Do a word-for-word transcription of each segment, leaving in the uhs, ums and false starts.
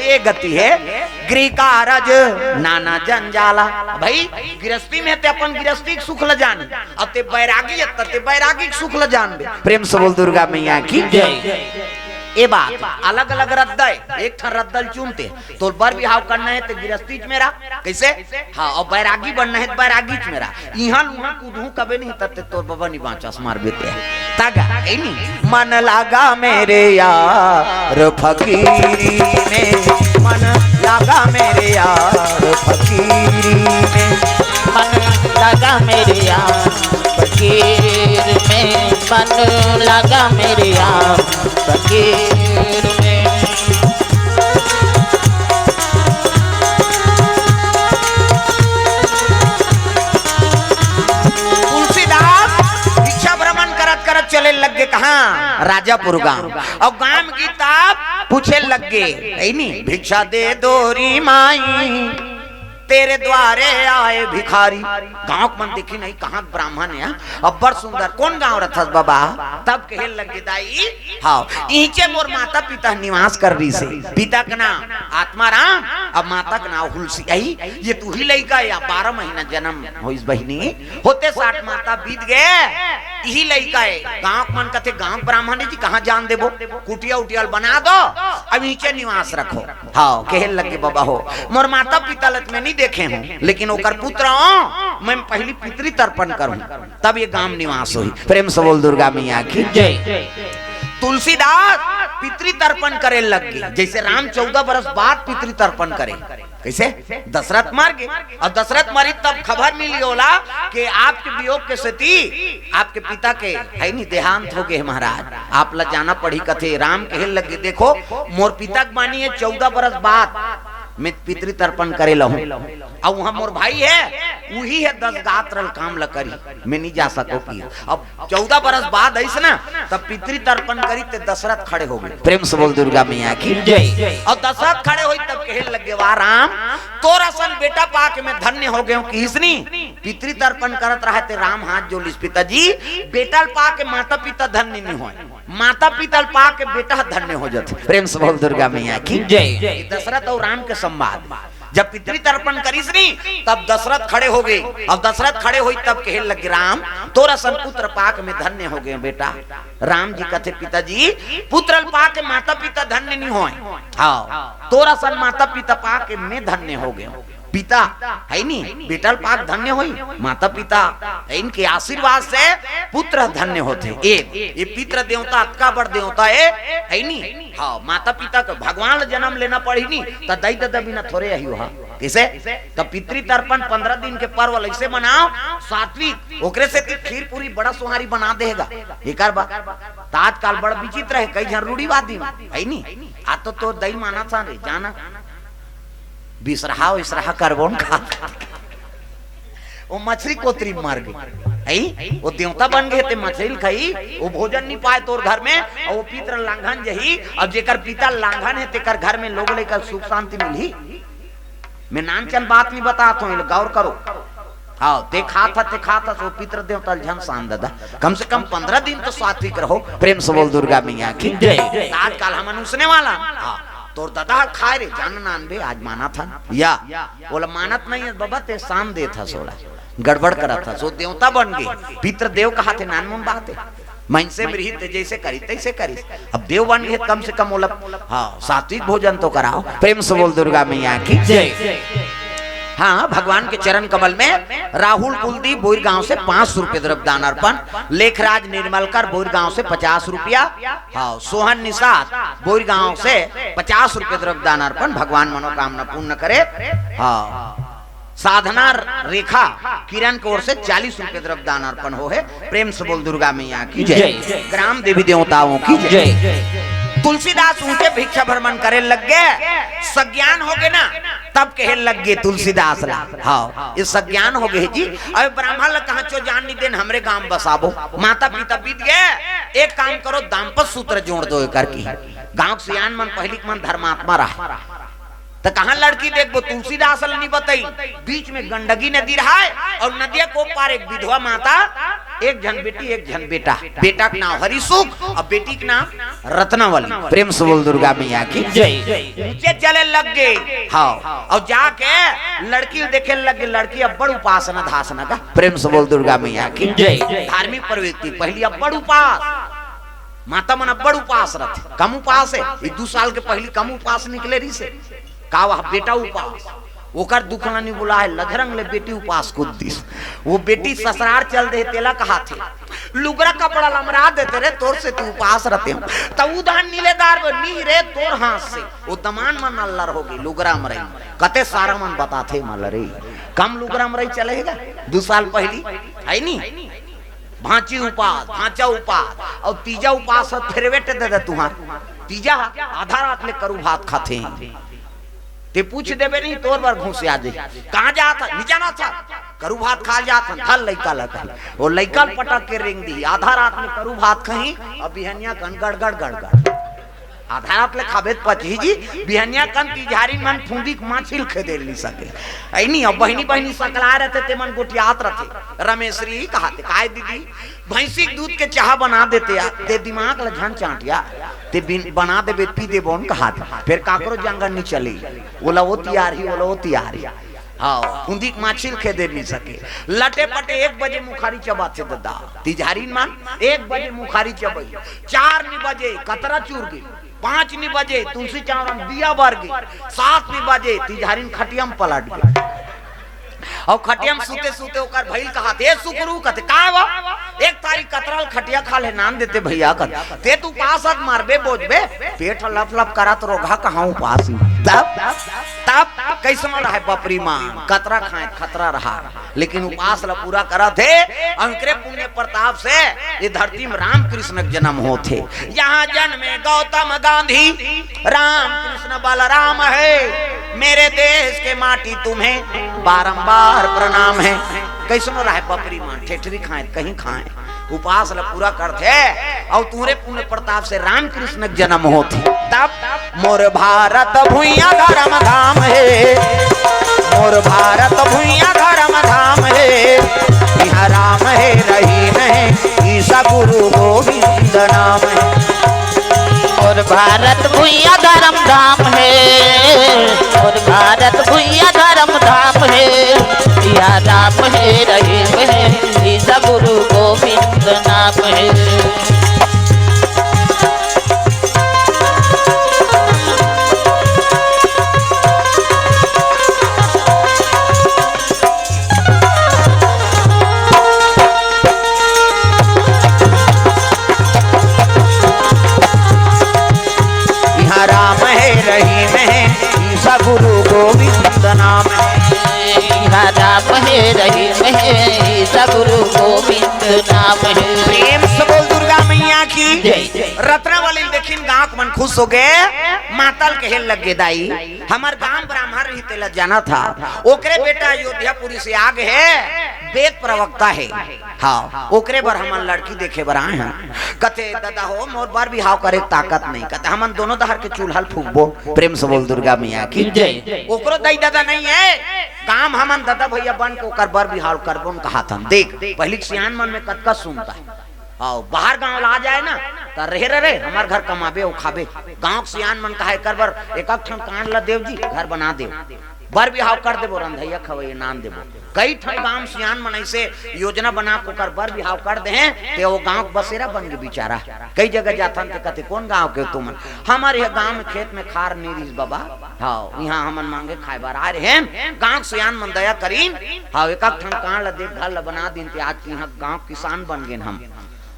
ये गति हे गृह कारज नाना जंजाला। भाई, गृहस्थी में ते अपन गृहस्थी के सुख ल जान, अब ते बैरागी हे त ते बैरागी के सुख ल जानबे। प्रेम से बोल दुर्गा मैया की जय। ये बात अलग-अलग रद्दा हे, एक ठन रद्दा ल चुनते, तोर बर बिहाव करना हे त गृहस्थी में रह, कइसे? हाँ, अउ बैरागी बनना हे त बैरागी में रह। इहाँ ल उहाँ कूदहूँ कबे नहीं, तब ते तोर बबा नहीं बाँचस, मार बेटे। तगा, ए नी? मन लगा मेरे यार फकीरी में, मन लगा मेरे यार फकीरी में। मन लगा मेरे यार फकीर में, मन लगा मेरे यार फकीर में। तुलसीदास भिक्षा भ्रमण करत करत चले लग गे कहाँ? राजापुर गांव। अउ गांव की ताप पूछे लग गे, है नी? भिक्षा दे दो री माई, तेरे द्वारे आए भिखारी। गांव के मन देखी नहीं, कहाँ ब्राह्मण हे, अब्बड़ सुंदर। कौन गांव रथस बबा? तब कहे लग गे, दाई, हाँ, इहिचे मोर माता पिता निवास कर रहिसे। पिता के नाम आत्माराम, अब माता के नाम हुलसी। अही, ये तो उही लइका हे, बारह महीना जन्म होइस बहिनी, होते साठ माता बीत गे, इही लइका हे। गांव के मन कथे, गांव के ब्राह्मण हे जी, कहाँ जान देबो, कुटिया उटिया ल बना दो, अब इहिचे निवास रखो। हाँ, कहे लग गे, बबा हो, मोर माता पिता ल त मैं नहीं देखे हूँ, लेकिन ओकर पुत्र हूँ, मैं पहिली पितृ तर्पण करूँ। तब ये गांव निवास होही। प्रेम से बोल दुर्गा मैया की जय। तुलसीदास पितृ तर्पण करे लग गे, जइसे राम चौदह बरस बाद पितृ तर्पण करे। कइसे? दशरथ मर गे, अउ दशरथ मरिस तब खबर मिली ओला कि आपके वियोग के सेती आपके पिता के, है नी, देहांत हो गे हे महाराज, आप ला जाना पड़ही। कथे राम कहे लग गे, देखो, मोर पिता के बानी हे, चौदह बरस बाद मैं पितृ तर्पण करे ल आहूँ। अउ उहाँ मोर भाई हे, उही हे दस गात्र ल काम ल करही, मैं नहीं जा सकों कि। अब चौदह बरस बाद आइस ना, तब पितृ तर्पण करिस ते दशरथ खड़े हो गे। प्रेम से बोल दुर्गा मैया की जय। अउ दशरथ खड़े होइस तब कहे लग गे, वाह राम, तोर असन बेटा पाके मैं धन्य हो गेंव, किहिस नी? पितृ तर्पण करत रहय ते राम हाथ जोड़िस, पिताजी, बेटा ल पाके माता पिता धन्य नहीं होय, माता पिता ल पाके बेटा धन्य हो जाथे। प्रेम से बोल दुर्गा मैया की जय। ये दशरथ अउ राम के संवाद। जब पितृ तर्पण करिस नी, तब दशरथ खड़े हो गे। अब दशरथ खड़े होइस तब कहे लग गे, राम, तोर असन पुत्र पाके मैं धन्य हो गेंव बेटा। राम जी कथे, पिताजी, पुत्र ल पाके माता पिता धन्य नहीं होय। हाँ, तोर असन माता पिता पाके मैं धन्य हो गेंव। पिता, है नी, बेटा ल पाके धन्य होही, माता पिता, है इनके आशीर्वाद से पुत्र धन्य होथे। ए, ये पितृ देवता अतका बड़ देवता हे, है नी। हाँ, माता पिता के भगवान ल जन्म लेना पड़ही नी, त दाई ददा बिना थोरे अही ओहा। कइसे? त पितृ तर्पण पंद्रह दिन के पर्व ल अइसे मनाव, सात्विक, ओकरे सेती खीर पूरी बड़ा सोहारी बना देगा। एकर बा, त आजकल बड़ विचित्र हे, कई झन रूढ़िवादी हे, है नी। आ तो तोर दाई मानत हस रे, जाना। बिसरहा, बिसरहा करबो न खा। वो मछरी कोतरी मर गे। अई, वो देवता बन गे ते मछरी ल खाही, वो भोजन नहीं पाए तोर घर में, अउ वो पितृ लांघन जही, अब जेकर पिता लांघन हे, तेकर घर में लोग लइका सुख शांति मिलही। मैं नानचन बात नहीं बतात हूँ, गौर करो। हाँ, ते खात हस, ते खात हस, वो पितृ देवता ल झन सान ददा। कम से कम पंद्रह दिन तो सात्विक रहो। प्रेम से बोल दुर्गा मैया की जय। आजकल हमन उसने वाला। हाँ, तोर ददा ह खाय रे, जान नान बे, आज मानत हन। या, ओला मानत नहीं हे, बबा, ते सान देत हस ओला। गड़बड़ करत हस, वो देवता बन गे। पितृ देव कहाथे, नानमुन बात हे। मइनसे में रही ते जइसे करी, तइसे करी। अब देव बन गे, कम से कम ओला, हाँ, सात्विक भोजन तो कराव। प्रेम से बोल दुर्गा मैया की जय। हाँ, भगवान के चरण कमल में राहुल कुलदीप बोईर गांव से पाँच सौ रुपये द्रव्य दान अर्पण, लेखराज निर्मलकर बोईर गांव से पचास रुपया, हाँ, सोहन निषाद बोईर गांव से पचास रुपये द्रव्य दान अर्पण, भगवान मनोकामना पूर्ण करे। हाँ, साधना रेखा किरण की ओर से चालीस रुपये द्रव्य दान अर्पण हो हे। प्रेम से बोल दुर्गा मैया की जय। जय। ग्राम देवी देवताओं की जय। जय। तुलसीदास उहिचे भिक्षा भ्रमण करे लग गे, सज्ञान हो गे ना, तब कहे लग गे तुलसीदास ला, हाँ, ये सज्ञान हो गे जी, अबे ब्राह्मण ला कहाँ चो जान नहीं देन, हमरे गांव बसाबो, माता पिता बीत गे, एक काम करो, दाम्पत्य सूत्र जोड़ दो एकर की। गांव के सियान मन पहिली के मन धर्मात्मा रहा, त कहाँ लड़की देखबो, तुलसीदास ल नहीं बताई, बीच में गंडकी नदी रहा अउ नदिया को पार एक विधवा माता एक झन बेटी, एक झन बेटा। बेटा के नाम हरिसुख अउ बेटी के नाम रत्नावली। प्रेम से बोल दुर्गा मैया की जय। ऊंचे चले लग गे। हाँ, अउ जाके लड़की ल देखे लग गे। लड़की अब्बड़ उपासना धासना का। प्रेम से बोल दुर्गा मैया की जय। धार्मिक प्रवृत्ति, पहली अब्बड़ उपास, माता मन अब्बड़ उपास रथे, कम उपास हे। ये दू साल के पहली कम उपास निकले रहिसे। का वह बेटा उपास, ओकर दुख ल नी भुलाय, लधरंग ले बेटी उपास कूद दिस। वो बेटी ससुरार चल दे, तेला कहाथे, लुगरा कपड़ा ल अमरा देते रे, तोर सेती उपास रहितेंव। त उधान नीलेदार बर नी रे, तोर हाथ से। वो दमान मन अल्लर हो गे, लुगरा अमरई। कते सारा मन बताथे मला रे, कम लुगरा अमरई चले हे गा, दू साल पहली, हे नी? भांची उपास, भांचा उपास, अउ तीजा उपास ह फेरवेट दे दे तुंहर। तीजा ह आधा रात ले करू भात खाथे। ते पूछ देबे नहीं, तोर बर घुसिया जाही। कहाँ जात हस? नी जानत हस? करू भात खाय ल जात हन। धर लइका ल कही। वो लइका ल पटक के रेंग दिही। आधा रात में करू भात खाही, अउ बिहनिया कन गड़गड़ गड़गड़। आधा रात ले खाबे त पचही जी, बिहनिया कन तिजहारिन मन फुंदी के माछी ल खेदे ल नी सके। हे नी, अउ बहिनी बहिनी सकलाय रथे, ते मन गोठियात रथे। रमेसरी कहाथे, काय दीदी, भैंसी के दूध के चाहा बना देते या, ते दिमाग ल झन चांटिया, ते बिन बना देबे, पी देबोन कहाथे। फेर काकरो जंगल नी चली, ओला वो तियार ही, ओला वो तियार ही। हाँ, फुंदी के माछी ल खेदे नी सके। लटे पटे एक बजे मुखारी चबाथे ददा। तिजहारिन मन एक बजे मुखारी चबई। चार नी बजे कतरा चूर गे। पाँच नी बजे तुलसी चौरा म दिया बर गे। सात नी बजे तिजहारिन खटिया म पलट गे। अउ खटिया म सुते सुते ओकर भई ल कहाथे, "ए सुकरू," कथे, "का वो?" "एक तारी कतरा ल खटिया खाल्हे नान देते भइया," कथे, "ते तो उपास हस, मरबे बोजबे, पेट ह लप लप करत, रोगहा कहाँ उपास ही।" तब, तब कइसनो रहय बपरी मन, कतरा खाय, खतरा रहय, लेकिन उपास ल पूरा करत हे। अउ एकरे पुण्य प्रताप से ये धरती म रामकृष्ण के जनम होत हे। यहाँ जन्मे गौतम गांधी, रामकृष्ण बलराम हे। मेरे देश के माटी तुम्हें बारंबार प्रणाम हे। कइसनो रहय बपरी मन, ठेठरी खाय, कहीं खाय, उपास ल पूरा करथे, अउ तुंहरे पुण्य प्रताप से रामकृष्ण के जनम होत हे। तब मोर भारत भुइयां धरम धाम हे, मोर भारत भुइयां धरम धाम हे, इहाँ राम हे रहीम हे, ईसा गुरु गोविंद नाम हे। मोर भारत भुइयां धरम धाम हे, मोर भारत भुइयां धरम धाम हे, इहाँ राम हे रहीम हे, ईसा गुरु गोविंद नाम हे। इहाँ राम हे रहीम हे, ईसा गुरु गोविंद नाम हे। इहाँ राम हे रहीम हे, ईसा गुरु गोविंद नाम हे। प्रेम से बोल दुर्गा मैया की जय। रत्नावली ल देखिन, गांव के मन खुश हो गे। माता ल कहे लग गे, "दाई, हमर गांव ब्राह्मण रहिस, तेला जानत हस, ओकरे बेटा अयोध्यापुरी से आ गे हे, वेद प्रवक्ता हे।" हाँ, ओकरे बर हमन लड़की देखे बर आए हन। कथे, "ददा हो, मोर बर बिहाव करे के ताकत नहीं।" कथे, "हमन दोनों डहर के चूल्हा ल फूकबो।" प्रेम से बोल दुर्गा मैया की जय। ओकरो दाई ददा नहीं हे, गांव हमन ददा भइया बन के ओकर बर बिहाव करबो न कहाथन। देख, पहिली के सियान मन में कतका सुनता हे। अउ बाहर गांव ला जाए ना, त रहे, रहे, रहे, हमर घर कमाबे अउ खाबे। गांव के सियान मन कहे, "एकर बर एक ठन कांड ला देव जी, घर बना देव। बर बिहाव कर देबो, रंधइया खवइया नान देबो।" कई ठन गांव सियान मन अइसे योजना बना के ओकर बर बिहाव कर दे हैं, ते वो गांव के बसेरा बन गे बिचारा। कई जगह जाथन ते कथे, "कौन गांव के हो तुमन?" "हमर ये गांव में खेत में खार नी रिहिस बबा। हाँ, इहाँ हमन मांगे खाए बर आए रहे हैं। गांव के सियान मन दया करीन, हाँ, एक ठन कांड ला देख, घर ला बना दीन, ते आज इहाँ गांव के किसान बन गेन हम।"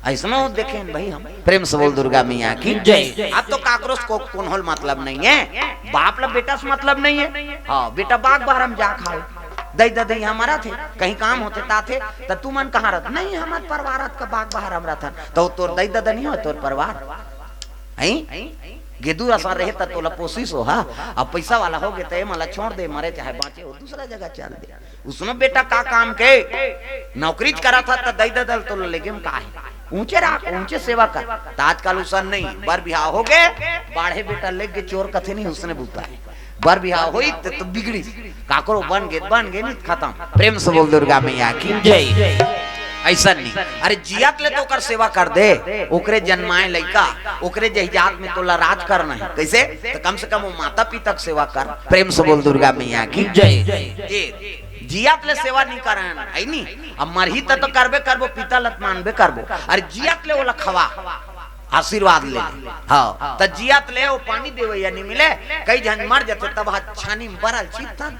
अइसनो देखेन भाई हम। प्रेम से बोल दुर्गा मैया की जय। अब तो काकरो से को-, कोनो ल मतलब नहीं हे, बाप ला बेटा से मतलब नहीं हे। हाँ, बेटा बाग बहरा म जा खावे, दई ददई हमर थे, कहीं काम होथे त आथे, त तुमन कहाँ रहत? नहीं, हमर परिवार अतका बाग बहरा म रहिथन। त तोर दई ददा नहीं हो, तोर परिवार? हैं? गेदू असन रहे त तोला पोसिस हो, हा? अब पइसा वाला हो गे त ए मन ला छोड़ दे, मरे चाहे बांचे, वो दूसरा जगह चल दे। उसनो बेटा का काम के? नौकरी च करत हस त दई ददा ल तोला लेगे म का हे? ऊंचे राख, ऊंचे सेवा कर। त आजकल उसन नहीं, बर बिहाव हो गे, बाढ़े बेटा लेगे चोर कथे नहीं, उसने बुता हे। बर बिहाव होई त, त बिगड़ी। काकरो बन गे, बन गे, नहीं त खतम। प्रेम से बोल दुर्गा मैया की जय। अइसन नहीं। अरे जियत ले तो ओकर सेवा कर दे, ओकरे जन्माए लइका, ओकरे जहिजात में तोला राज करना हे। कइसे? त कम से कम वो माता पिता के सेवा कर। प्रेम से बोल दुर्गा मैया की जय। ए, जियत ले सेवा नहीं करन, हइ नी? अब मरही त तो करबे करबो, पिता ल त मानबे करबो। अरे जियत ले ओला खवा, आशीर्वाद ले। हाँ, त जियत ले वो पानी देवइया नहीं मिले, कई झन मर जथे तब हाथ छानी में बरल चित्तन।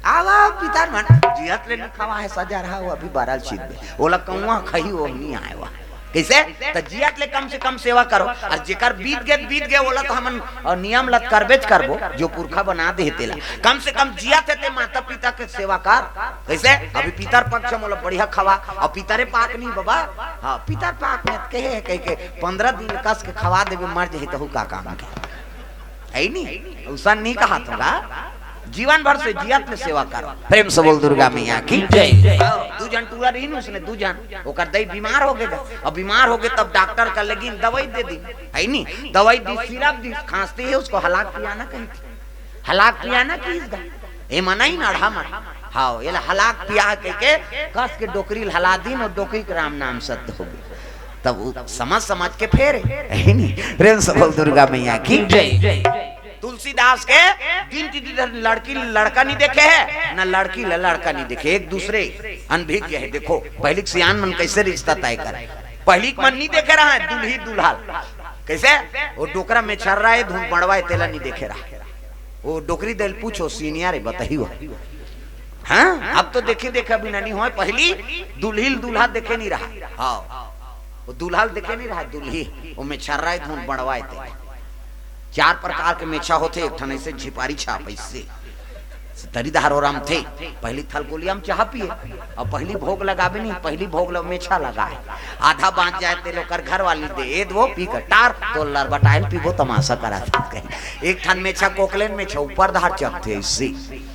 आवा पिता मन जियत ले नहीं खवा हे, सजा रहा वो अभी बरल चित दे। ओला कौआ खही वो नहीं आए वा। कइसे? त जियत ले कम से कम सेवा करो, अउ जेकर बीत गे त बीत गे, ओला त हमन अउ नियम ल त करबेच करबो, जो पुरखा बना दे हे तेला। कम से कम जियत हे ते माता पिता के सेवा कर। कइसे? अभी पितर पक्ष में ओला बढ़िया खवा, अउ पितरे पाक नहीं बाबा, हाँ, पितर पाक में कहे हे, कहि के पंद्रह दिन कस के खवा देबे, मर जाही तहू का काम के। हइ नी? अइसन नहीं कहा तोला। जीवन भर से जियत ले सेवा करो। प्रेम से बोल दुर्गा मैया की जय। हाँ, दू झन टूरा रहिन उसने, दू झन, ओकर दई बीमार हो गे गा। अब बीमार हो गे तब डॉक्टर का लगिन दवाई दे दी, हइ नी? दवाई दी, सिरप दी, खांसती है उसको हलाक पियाना कही थी। हलाक पियाना किहिस गा। ए मनई नढ़ा मन। हाँ, एला हलाक पिया कहि के कस के डोकरी ल हला दिन अउ डोकरी के राम नाम सत्य हो गे। तब वो समझ समझ के फेर, हइ नी? प्रेम से बोल दुर्गा मैया की जय। तुलसीदास के दिन तिथि धर लड़की लड़का नहीं देखे हे, न लड़की ल लड़का नहीं देखे, एक दूसरे अनभिज्ञ हे। देखो, पहिली के सियान मन कइसे रिश्ता तय करे। पहिली के मन नहीं देखे रहा हे दुल्ही दुल्हा ल। कइसे? वो डोकरा में छर्रा हे, धुन बड़वा हे, तेला नहीं देखे रहा हे। वो डोकरी दे ल पूछो, सीनियर हे, बताही हो। हाँ, अब तो देखे देखे अभी नहीं होय, पहिली दुल्ही ल दुल्हा देखे नहीं रहा। हाँ, वो दुल्हा ल देखे नहीं रहा, दुल्ही, वो में छर्रा हे, धुन बड़वा हे ते। चार प्रकार के मेछा होथे, एक ठन अइसे झिपारी छाप अइसे। तरी धार ओराम थे, पहिली थलकोलिया में चाह पिए, अउ पहिली भोग लगाबे नहीं, पहिली भोग ल मेछा लगाए। आधा बाँच जाए तेला ओकर घर वाली दे, ए दे वो पी के टार, तो लरबटाइल पीबो, तमाशा करा था कहीं। एक ठन मेछा कोकलेन मेछा ऊपर धार चघथे अइसे,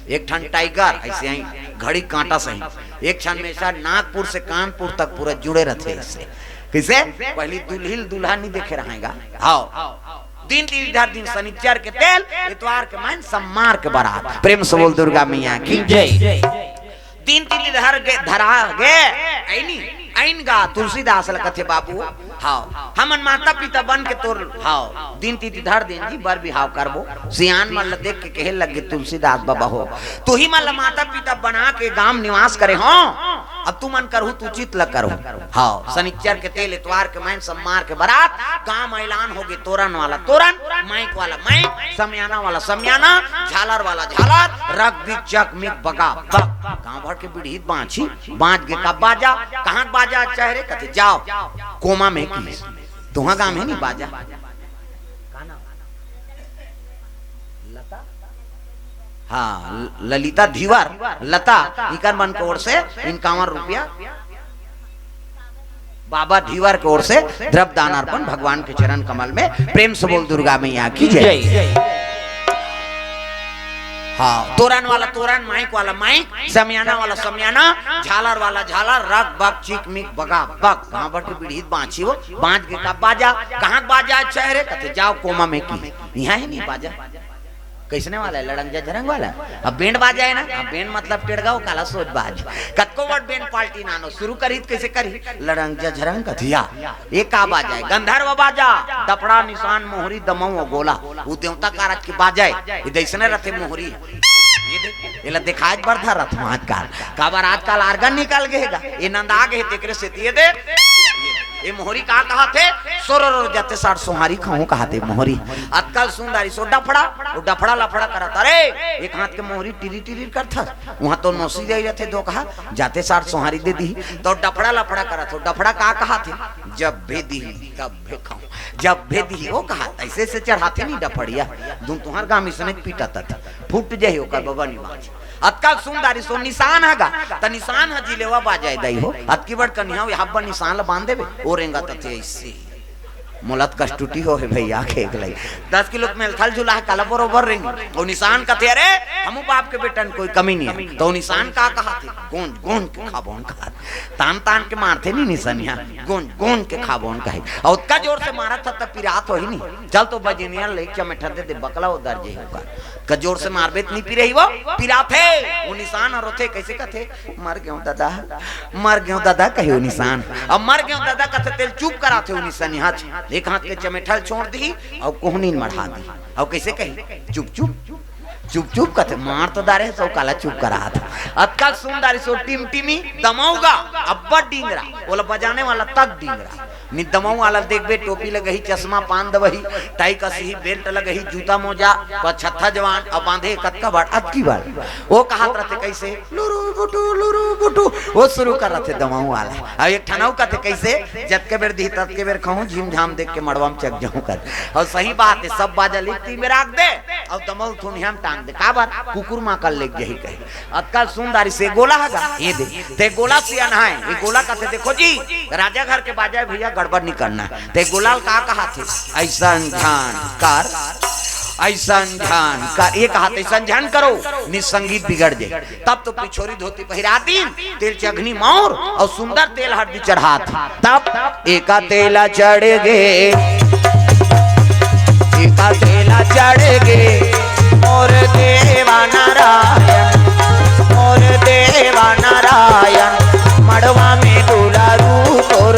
एक ठन टाइगर अइसे ही घड़ी कांटा सही, एक ठन मेछा नागपुर से कानपुर तक पूरा जुड़े रथे अइसे। कइसे? पहिली दुल्ही ल दुल्हा नहीं देखे रहा हे गा। हाँ। दिन तिथि धर दिन सनिचर के तेल, इतवार के माइन सम्मार के बरात। प्रेम से बोल दुर्गा मैया की जय। दिन तिथि धर गे, धरा गे, अइनी, अइन गा तुलसीदास ल कथे बाबू, हाँ, हमन माता पिता बन के तोर, हाँ, दिन तिथि धर दिन जी बर बिहाव करबो। सियान मन ल देख के कहे लगे तुलसीदास बाबा हो, तुही मन ल माता पिता बना के गाम निवास करे हो, अब तुमन करहू त उचित ल करहू। हाँ, सनिचर के तेल, इतवार के माइन सम्मार के बरात, गाम ऐलान हो गे तोरन वाला तोरन, माइक वाला माइक, समियाना वाला समियाना, झालर वाला झालर, रग बिग चक मिग बगा बग। गाँव भर के बिड़हित बाँची, बाँच गे का बाजा, कहाँ बाजा चहरे कथे जाओ, कोमा में की, तुहा गाँव में नहीं बाजा। हाँ, ललिता धीवर, लता, इकर मन के ओर से इनकावन रुपया। बाबा धीवर के ओर से द्रव्य दान अर्पण भगवान के चरण कमल में। प्रेम से बोल दुर्गा मैया की जय। हाँ, तोरन वाला तोरन, माइक वाला माइक, समियाना वाला समियाना, झालर वाला झालर, रग बग चिक मिक बगा बग। गाँव भर के बिड़हित बाँची हो, बाँच गे का बाजा, कहाँ बाजा चहरे कथे जाओ कोमा में की, इहाँ हे नहीं बाजा। कइसने वाला हे? लड़ंग झझरंग वाला। अब बैंड बाजा हे ना, अब बैंड मतलब टेड़गांव काला सोज बाज। कतको बड़ बैंड पार्टी नानो शुरू करही त कइसे करही? लड़ंग झझरंग कथिया। ये का बाजा हे? गंधर्व बाजा, डफड़ा, निशान, मोहरी, दमऊ अउ गोला। वो देवता कारज के बाजा हे। ये दइसने रथे मोहरी। ये देख, एला देखाए बर धरत हूँ आजकल। काबर आजकल आर्गन निकल गे हे गा। ये नंदा गे हे तेकरे सेती ये दे। ए मोहरी का कहाथे? सोरर जाते साठ सोहारी खाहूं कहाथे मोहरी। अतका सुंदरी सो डफड़ा, वो डफड़ा लफड़ा करत। अरे, एक हाथ के मोहरी टिरी टिरी करथस, वहां तो नोसी जाई रथे धोखा, जाते साठ सोहारी दे दी, तो डफड़ा लफड़ा करत हो। डफड़ा का कहाथे? जब भी दी, तब भी खाऊं, जब भी दी, वो कहा, ऐसे से चढ़ाथे नहीं डफड़िया, धुन तुहार गाम इसने पीटत, फूट जाही ओकर बबा निवाज। अतका सुंदरी सो निशान हगा, त निशान ह जिलेवा बाजाए दई हो। अतकी बड़ कनिहा हब्बा निशान ल बांध देबे, ओ रेंगा तथे ऐसे। मोला त कष्टुटी हो हे भैया, खेक लई। दस किलो के मेलथल झुला हे, काला बरोबर रेंगे। ओ निशान कथे, "अरे, हमू बाप के बेटन, कोई कमी नहीं है।" तो ओ निशान का कहा थे? "गोंज, गोंज के खाबोन," कहा थे। तान, तान के मारथे नी निशानिया, "गोंज, गोंज के खाबोन," कहे। अउ ओतका जोर से मारत था, तब पिरात होही नी। चल तो बजनिया ले चमेठा दे दे, बकला उधर जे होगा। का जोर से मारबे त नी पिरही वो, पिराथे। ओ निशान ह रोथे, कइसे कथे? "मर गेंव ददा, मर गेंव ददा," कहे ओ निशान। अब "मर गेंव ददा" कथे तेला चुप कराथे ओ निशानिया। एक हाथ के चमेठा ल छोड़ दिही अउ कोहनी ल मढ़ा दिही। अउ कइसे कही? "चुप, चुप, चुप, चुप," कथे। मार तो डारे हे, सो काला चुप कराथे। अतका सुन डारिस ओ टिमटिमी दमऊ गा, अब्बड़ डिंगरा, ओला बजाने वाला तक डिंगरा। नित दमऊ वाला देखबे, टोपी लगही, चश्मा, पान दवही, टाई कसही, बेल्ट लगही, जूता मोजा, पछत्था जवान, अब बांधे कतका बार, अतकी बार। ओ कहत रथे कइसे, "लुरु बुटु, लुरु बुटु," ओ शुरू कर रथे दमऊ वाला। अब एक ठन अउ कथे कइसे, "जतके बेर दिही, ततके बेर खाहूं, झिम झाम देख के मड़वा म चक जाहूं," कर। अउ सही बात हे, सब बाजा लिपटी में राख दे, अउ दमऊ थुनिया म टांग दे। काबर? कुकुर मां कल लेके जही कहे। अतका सुन डारिस ए गोला ह गा, ए दे। ते गोला सियान हे, ए गोला कथे, "देखो जी, राजा घर के बाजा हे भैया, गड़बड़ नहीं करना।" ते गोला ल का कहा थे? "अइसन झन कर, अइसन झन कर," ए कहा थे, "अइसन झन करो, नित संगीत बिगड़ जाए।" तब तो पिछोरी धोती पहिरा दिन, तेल चघनी मौर अउ सुंदर तेल हरदी चढ़ात। तब एका तेला चढ़ गे, एका तेला चढ़ गे, मोर देवा नारायण, मोर देवा नारायण, मड़वा में दुलारू तोर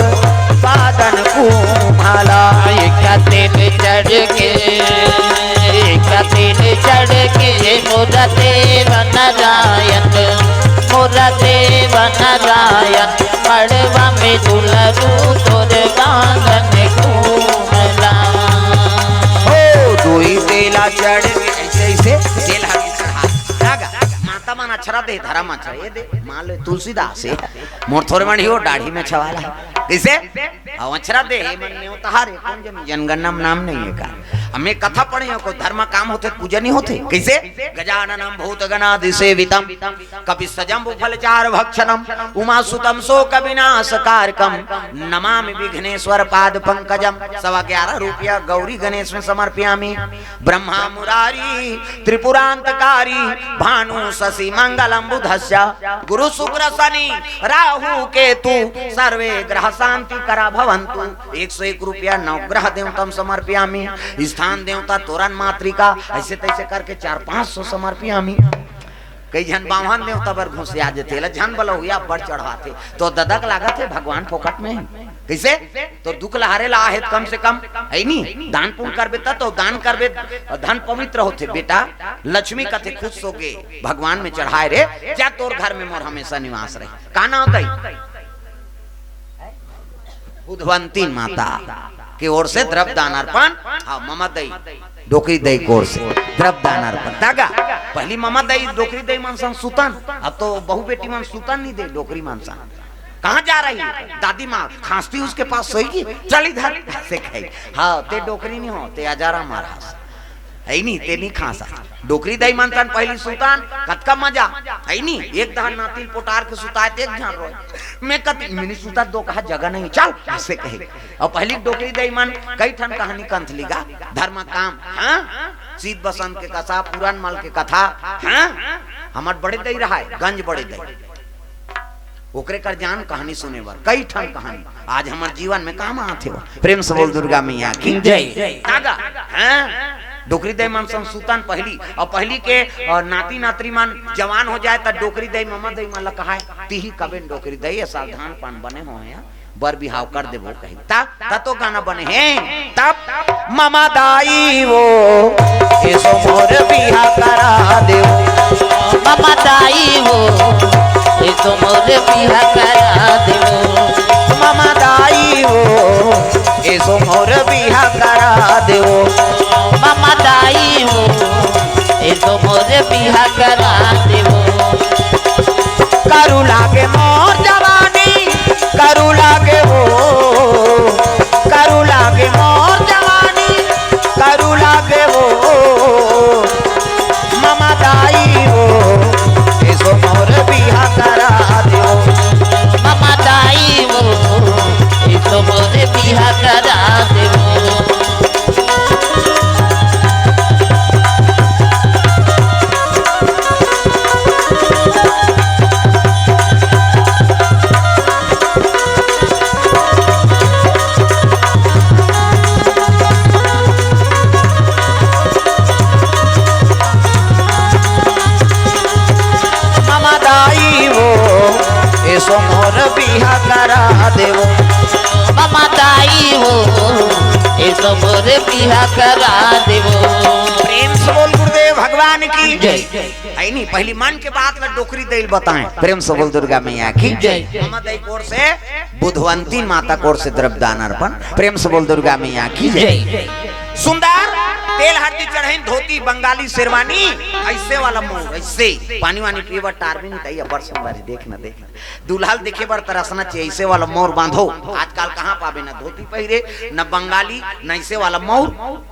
बादन कुम्हाला। एका तेल चढ़ गे, एका तेल चढ़ गे, मोर देवा नारायण, मोर देवा नारायण, मड़वा में दुलारू तोर बादन कुम्हाला। हो, दुई तेला चढ़ गे, अइसे, अइसे, तेल हरदी चढ़ा। रागा, माता मन अक्षरा दे, धरम अक्षरा, ए दे, मान लो तुलसीदास हे, मोर थोरे मन ही हो, डाढ़ी में छवाला हे। कइसे? अउ अक्षरा दे, ए मन नेवता हरे, कोन जन, जनगणना में नाम नहीं हे का? हमें कथा पढ़े हो, कोई धर्म काम होथे, पूजा नहीं होथे। कइसे? गजाननम भूतगणादिसेवितम, कपित्थजम्बूफलचारुभक्षणम, उमासुतं शोकविनाशकारकम, नमामि विघ्नेश्वर पादपंकजम। सवा ग्यारह रुपया गौरी गणेश में समर्पयामि। ब्रह्मा मुरारी त्रिपुरांतकारी, भानु शशि मंगलम बुधस्य, गुरु शुक्र शनि राहु केतु, सर्वे ग्रह शांति करा भवंतु। एक सौ एक रुपया नवग्रह देवता में समर्पयामि। स्थान देवता तोरन मातृका, अइसे तइसे करके चार पांच सौ समर्पयामि। कई झन बाम्हन देवता बर घुसिया जेथे, एला झन बलहुया अब्बड़ चढ़ाथे। तो ददा के लागत हे भगवान फोकट में हे। कइसे? तो दुख लहारे ला आहे त कम से कम, हे नी? दान पुण्य करबे त, तो दान करबे, धन पवित्र होथे बेटा। लक्ष्मी कथे खुश होके भगवान में चढ़ाए रे, जा तोर घर में मोर हमेशा निवास रही। का नाव दई? बुधवंती माता के ओर से द्रव्य दान अर्पण। हाँ, ममा दई, डोकरी दई के ओर से द्रव्य दान अर्पण। तागा, पहली ममा दई, डोकरी दई मन सन सुतन, अब तो बहू बेटी मन सुतन नहीं दे, डोकरी मन सन। कहाँ जा रही है? दादी माँ, खांसती उसके पास सोएगी, चल इधर से कही। हाँ, ते डोकरी नहीं हो, ते अजारा मार हस। हे नी, ते नी खांसा। डोकरी दई मन तन पहली सुतान, कतका मजा। हे नी, एक दहन नातिल पोटार के सुताए ते एक झन रोए। मैं कति मिनी सुता दो कहा जगह नहीं, चल, ऐसे कहे। अउ पहली डोकरी दई मन कई ठन कहानी कंथली गा, धर्म काम, हाँ? शीत बसंत के कथा, पुरान मल के कथा, हाँ? हमर बड़े दई रहा है, गंज बड़े दई। ओकरे कर जान कहानी सुने बर, कई ठन कहानी आज हमर जीवन में काम आथे। प्रेम से बोल दुर्गा मैया की जय। तागा, हैं? डोकरी दई मन संग सुतन पहली, अउ पहली के, अ, नाती नातरी मन जवान हो जाए त डोकरी दई ममा दई मन ल कहाए, तिही कबेन डोकरी दई, ये सावधान पान बने हो या, बर बिहाव कर देबो कही। ता, ता तो गाना बने हे। तब ममा दाई वो, एसो मोर बिहा करा देवो। ममा दाई वो, एसो मोर बिहा करा देवो। ममा दाई वो, एसो मोर बिहा करा देवो। ममा दाई वो, एसो मोर बिहा करा देवो। करू लागे मोर जवानी, करू लागे वो, करू लागे मोर जवानी, करू लागे वो। ममा दाई वो, एसो मोर बिहा करा देवो। ममा दाई वो, एसो मोर बिहा करा देवो। तो मोरे बिहा करा देबो। प्रेम से बोल गुरुदेव भगवान की जय। है नी, पहली मन के बात ला डोकरी देल बताएं। प्रेम से बोल दुर्गा मैया की जय। ममा दाई कोर से, बुधवंती माता कोर से द्रव्य दान अर्पण। प्रेम से बोल दुर्गा मैया की जय। जय। सुंदर तेल हरदी चढ़ाइन, धोती बंगाली शेरवानी, ऐसे वाला मौर, ऐसे पानी वानी पीए बर टार भी नहीं तई, अब्बड़ सुंदर है, देख ना, देख ना। दूल्हा ल देखे बर तरसना चाहिए, ऐसे वाला मौर बांधो। आजकल कहाँ पाबे, ना धोती पहिरे, ना बंगाली, ना ऐसे वाला मौर,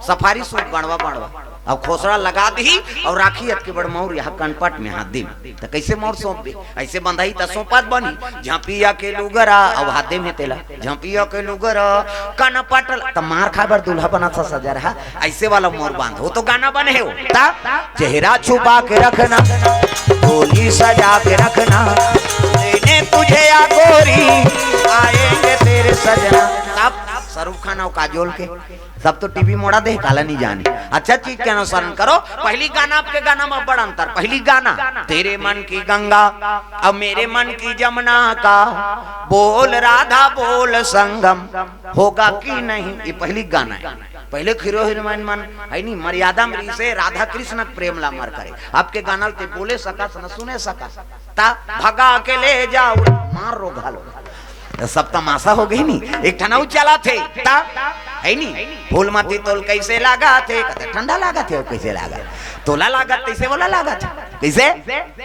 सफारी सूट बनवा बनवा, अब खोसड़ा लगा दी और राखी अतके बड़ मौर यहाँ कनपट में हाथ दी, तो कैसे मौर सौंप दे? ऐसे बंधाई त सौंपत बनी, झपिया के लुगरा, अब हाथ दे में तेला, झपिया के लुगरा, कनपट ल-, त मार खाए बर दूल्हा बना सा सजा रहा, ऐसे वाला मौर बांध, वो तो गाना बने है वो। तब चेहरा छुपा के रखना, डोली सजा के रखना, लेने तुझे या गोरी, आएंगे तेरे सजना। तब शाहरुख खान और काजोल के, सब तो टीवी मोड़ा दे, काला नहीं जाने। अच्छा चीज के अनुसरण करो। पहली गाना, आपके गाना में बड़ा अंतर। पहली गाना, तेरे मन की गंगा, अब मेरे मन की जमुना का, बोल राधा बोल संगम, होगा कि नहीं, ये पहली गाना है। पहले हीरो हीरोइन मन है नी, मर्यादा में रही से राधा कृष्ण के प्रेम ला मर करे। आपके गाना ल ते बोले सकस न सुने सकस, ता भगा के ले जाओ, मार रो घालो। तो सब तमाशा हो गई नी, एक ठन अउ चला थे, ता है नी, फूलमती तोल कैसे लागा थे, कहते ठंडा लागा थे, कैसे लागा, तोला लागा, तैसे बोला लागा थे, कैसे?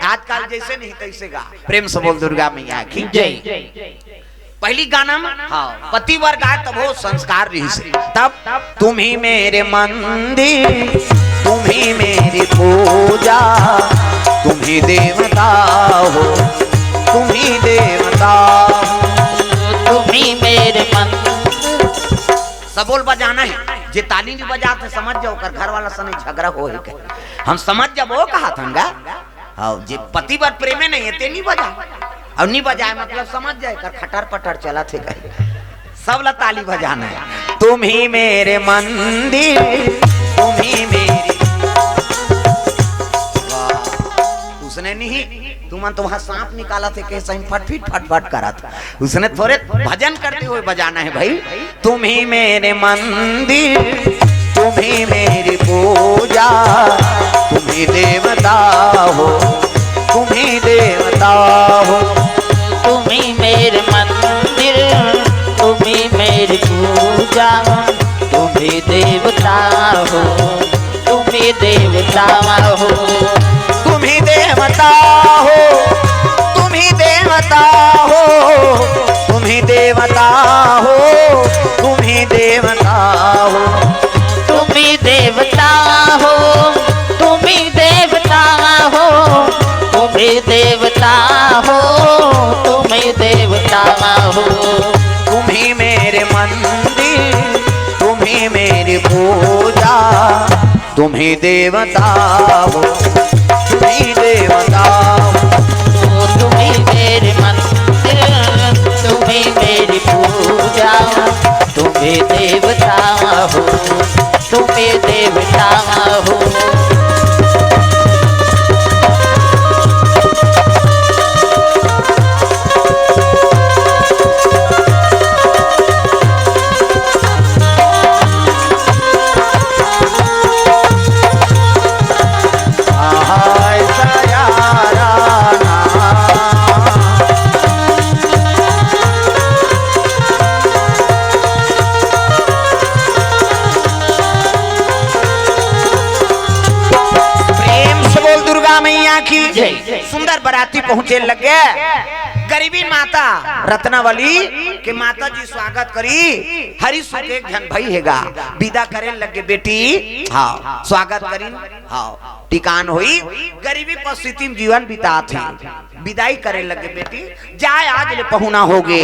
आजकल जैसे नहीं तैसे गा। प्रेम से बोल दुर्गा मैया की जय। पहली गाना में, हाँ, पतिवर गाए तब हो संस्कार रही से। तब तुम ही मेरे मंदिर, तुम ही मेरी पूजा, तुम ही देवता हो, तुम ही देवता हो। तुम ही मेरे मंदिर। सबोल बजाना है, जे ताली नहीं बजाते समझ जाओ, ओकर घर वाला सने झगड़ा हो ही के। हम समझ जब वो कहा था गा, हाँ, जे पति बर प्रेमे नहीं है, ते नहीं बजाए। और नहीं बजाए मतलब समझ जाए, कर खटर पटर चला थे कहीं। सब ला ताली बजाना है। तुम ही मेरे मंदिर, तुम ही मेरी। वाह। उसने नहीं, तुमन तो वहाँ सांप निकाला थे, कैसे ही फटफिट फटफट करा था। उसने थोड़े भजन करते हुए बजाना है भाई। तुम ही मेरे मंदिर, तुम ही मेरी पूजा, तुम ही देवता हो, तुम ही देवता हो। तुम ही मेरे मंदिर, तुम ही मेरी पूजा, तुम ही देवता हो, तुम ही देवता हो। तुम ही देवता हो, तुम ही देवता हो, तुम ही देवता हो, तुम ही देवता हो। तुम ही देवता हो, तुम ही देवता हो, तुम ही देवता हो, तुम ही देवता हो। तुम ही मेरे मंदिर, तुम ही मेरी पूजा, तुम ही देवता हो, तुम ही देवता हो। तुम ही मेरे मंदिर, तुम ही मेरी पूजा, तुम ही देवता हो, तुम ही देवता हो। प्रेम से बोल दुर्गा मैया की जय। सुंदर बराती पहुंचे लगे। गरीबी माता रत्नावली के माता जी स्वागत करी। हरीश के एक झन भाई हेगा, विदा करे लगे बेटी। हाँ, स्वागत करी। हाँ, टिकान होई। गरीबी परिस्थिति में जीवन बितात हे। विदाई करे लगे बेटी, जाए आज ले पहुना होगे।